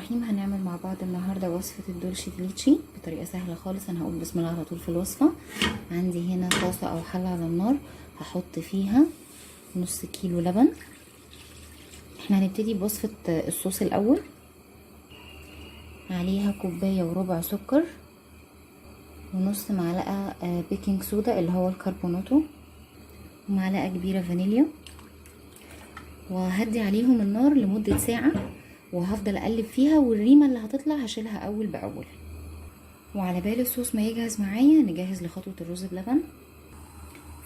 الرحيم. هنعمل مع بعض النهارده وصفه ال dulce de leche بطريقة سهلة خالص. انا هقول بسم الله على طول في الوصفة. عندي هنا طاسه او حله على النار، هحط فيها نص كيلو لبن. احنا هنبتدي بوصفه الصوص الاول. عليها كوباية وربع سكر ونص معلقه baking soda اللي هو الكربوناتو، ومعلقة كبيرة فانيليا، وهدي عليهم النار لمدة ساعة، وهفضل اقلب فيها، والريمه اللي هتطلع هشيلها اول باول. وعلى بال الصوص ما يجهز معايا نجهز لخطوه الرز بلبن.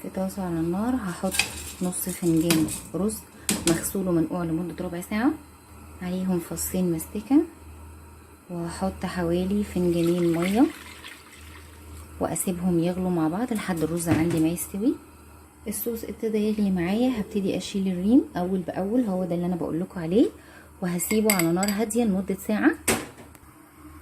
في طاسه على النار هحط نص فنجان رز مغسول ومنقوع لمدة ربع ساعة، عليهم فصين مستكه، وهحط حوالي فنجانين مية، واسيبهم يغلوا مع بعض لحد الرز عندي ما يستوي. الصوص ابتدى يغلي معايا، هبتدي اشيل الريم اول باول، هو ده اللي انا بقول لكم عليه، وهسيبه على نار هادية لمدة ساعة.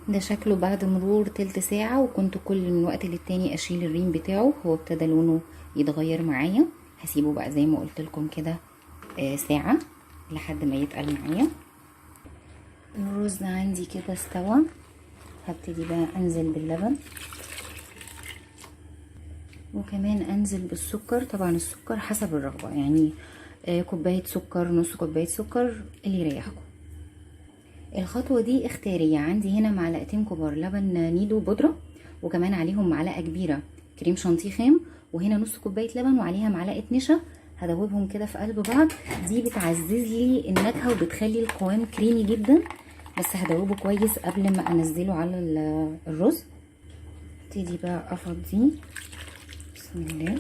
ده شكله بعد مرور تلت ساعة، وكنت كل من وقت للتاني اشيل الريم بتاعه، هو ابتدى لونه يتغير معايا. هسيبه بقى زي ما قلت لكم كده ساعة لحد ما يتقل معايا. الرز عندي كده استوى، هبتدي بقى انزل باللبن، وكمان انزل بالسكر. طبعا السكر حسب الرغبة، يعني كوباية سكر، نص كوباية سكر، اللي يريحكم. الخطوة دي اختيارية. عندي هنا معلقتين كبار لبن نيدو بودرة، وكمان عليهم معلقة كبيرة كريم شانتيه خام، وهنا نص كوباية لبن وعليها معلقة نشا. هدوبهم كده في قلب بعض. دي بتعزز لي النكهة وبتخلي القوام كريمي جدا، بس هدوبه كويس قبل ما انزله على الرز. ابتدي بقى افضيه، بسم الله،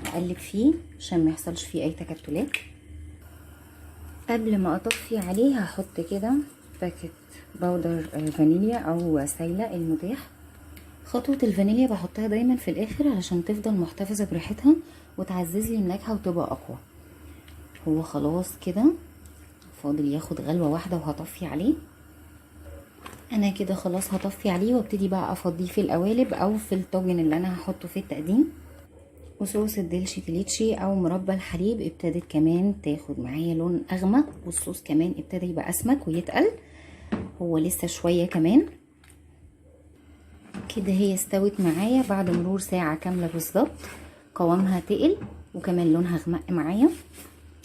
اقلب فيه عشان ما يحصلش فيه اي تكتلات. قبل ما اطفي عليه هحط كده packet powder فانيليا او سايله المتاح. خطوة الفانيليا بحطها دايما في الاخر علشان تفضل محتفظة بريحتها وتعزز لي النكهة وتبقى اقوى. هو خلاص كده فاضل ياخد غلوه واحدة وهطفي عليه. انا كده خلاص هطفي عليه وابتدي بقى افضيه في القوالب او في الطاجن اللي انا هحطه في التقديم. وصوص ال dulce de leche او مربى الحليب ابتدت كمان تاخد معايا لون اغمق، والصوص كمان ابتدى يبقى اسمك ويتقل، هو لسه شوية كمان كده. هي استوت معايا بعد مرور ساعة كاملة بالظبط، قوامها تقل وكمان لونها غمق معايا.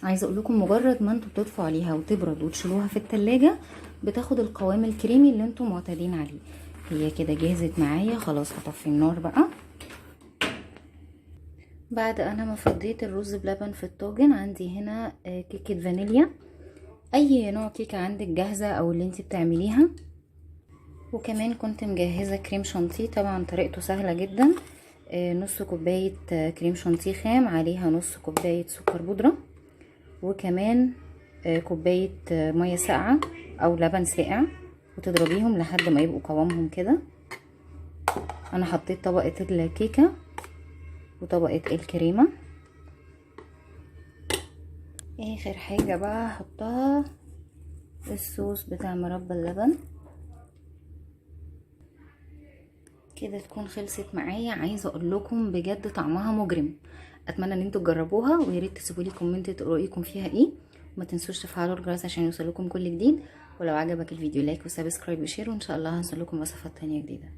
عايزه اقول لكم مجرد ما انتوا بتطفوا عليها وتبرد وتشيلوها في التلاجة بتاخد القوام الكريمي اللي انتوا معتادين عليه. هي كده جهزت معايا خلاص، هطفي النار بقى. بعد انا ما فضيت الرز بلبن في الطاجن، عندي هنا كيكة فانيليا، اي نوع كيكة عندك جاهزة او اللي انت بتعمليها. وكمان كنت مجهزة كريم شانتيه، طبعا طريقته سهلة جدا. نص كوباية كريم شانتيه خام، عليها نص كوباية سكر بودره، وكمان كوباية مية ساقعه او لبن ساقع، وتضربيهم لحد ما يبقوا قوامهم كده. انا حطيت طبقه الكيكه وطبقه الكريمة. اخر حاجة بقى هحطها الصوص بتاع مربى اللبن. كده تكون خلصت معايا. عايزه اقول لكم بجد طعمها مجرم، اتمنى ان انتوا تجربوها، ويا ريت تسيبوا لي comment تقولوا رايكم فيها ايه، وما تنسوش تفعلوا الجرس عشان يوصلكم كل جديد. ولو عجبك الفيديو like و subscribe و share، وان شاء الله هنزل لكم وصفات تانية جديدة.